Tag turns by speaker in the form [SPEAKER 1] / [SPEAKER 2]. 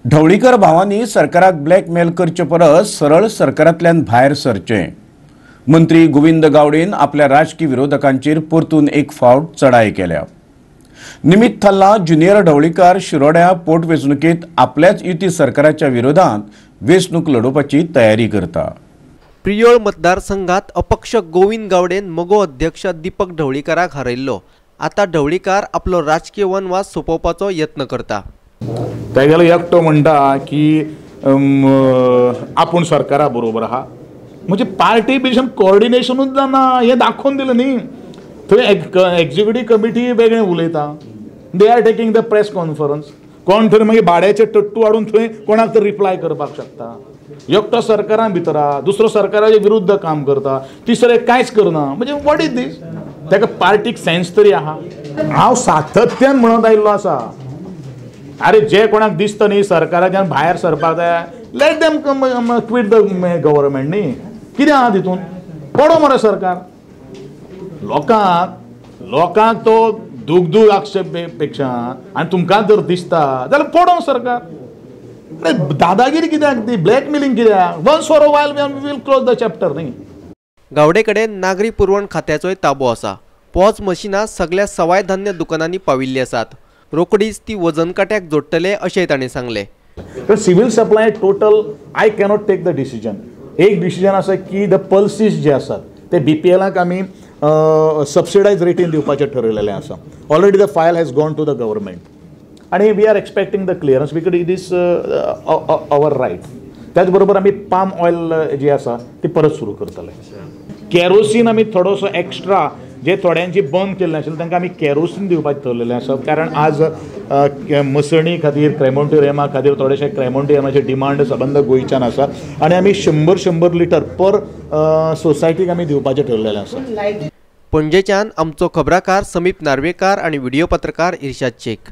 [SPEAKER 1] ढवळीकर भावांनी सरकाराक ब्लॅकमेल करचे परस सरळ सरकारांतल्यान भायर सरचें. मंत्री गोविंद गावडेन आपल्या राजकी विरोधकांचेर परतून एक फावट चढाई केल्या. निमित्त थारला ज्युनियर ढवळीकार शिरोड्या पोटवेंचणुकेंत आपल्याच युती सरकाराच्या विरोधात वेंचणूक लढोवपाची तयारी करता.
[SPEAKER 2] प्रियोळ मतदारसंघात अपक्ष गोविंद गावडेन मगो अध्यक्ष दीपक ढवळीकाराक हरयल्लो. आतां ढवळीकार आपलो राजकीय वनवास सोंपोवपाचो यत्न करता.
[SPEAKER 3] तेगेलो एकटो म्हणटा की आपूण सरकारा बरोबर आहा, म्हणजे पार्टी भितर कोऑर्डिनेशनूच जाना हें दाखोवन दिलें न्ही. थंय एक्झिक्युटीव कमिटी वेगळें उलयता, they are taking the press conference. कोण तरी मागीर भाड्याचे टट्टू हाडून थंय कोणाक तरी रिप्लाय करपाक शकता. एकटो सरकारान भितर आहा, दुसरो सरकाराचे विरुद्ध काम करता, तिसरें कांयच करना, म्हणजे what is these? ताका पार्टीक सेन्स तरी आहा. हांव सातत्यान म्हणत आयिल्लो आसा, अरे जे कोणाक दिसता न्ही सरकाराच्यान भायर सरपाक जाय, let them quit the government न्ही. कितें आहा तितून? पडो मरे सरकार. लोकांक लोकांक तो दुगदूग आक्षेप पेक्षा आनी तुमकां जर दिसता जाल्यार पडो सरकार. अरे दादागिरी कित्याक ती, ब्लॅकमेलिंग कित्याक? Once for a while we will close the chapter न्ही.
[SPEAKER 2] गावडे कडेन नागरी पुरवण खात्याचोय ताबो आसा. पॉज मशिनां सगल्या सवाय धान्य दुकानांनी पाविल्ली आसात. रोकडीच ती वजन काट्याक जोडटले अशेंय ताणें सांगलें.
[SPEAKER 3] Civil supply total I cannot take the decision. एक डिसिजन आसा की the pulses जे आसात ते बीपीएलाक आमी सबसिडायज रेटीन दिवपाचें ठरयलेलें आसा. Already the file has gone to the government आनी we are expecting the clearance because it is our right. त्याच बरोबर आमी पाम ऑयल जी आसा ती परत सुरू करतले. कॅरोसीन आमी थोडोसो एक्स्ट्रा जे थोड्यांची बंद केल्लें आशिल्लें तांकां आमी कॅरोसीन दिवपाचें ठरलेलें आसा, कारण आज मसणी खातीर क्रेमोंटोरियमा खातीर थोडेशे क्रेमोंटोरियमाचे डिमांड सबंद गोंयच्यान आसा आनी आमी 100-100 लिटर पर सोसायटीक आमी दिवपाचें ठरलेलें आसा.
[SPEAKER 2] पणजेच्यान आमचो खबराकार समीप नार्वेकार आनी व्हिडिओ पत्रकार इर्शाद शेख.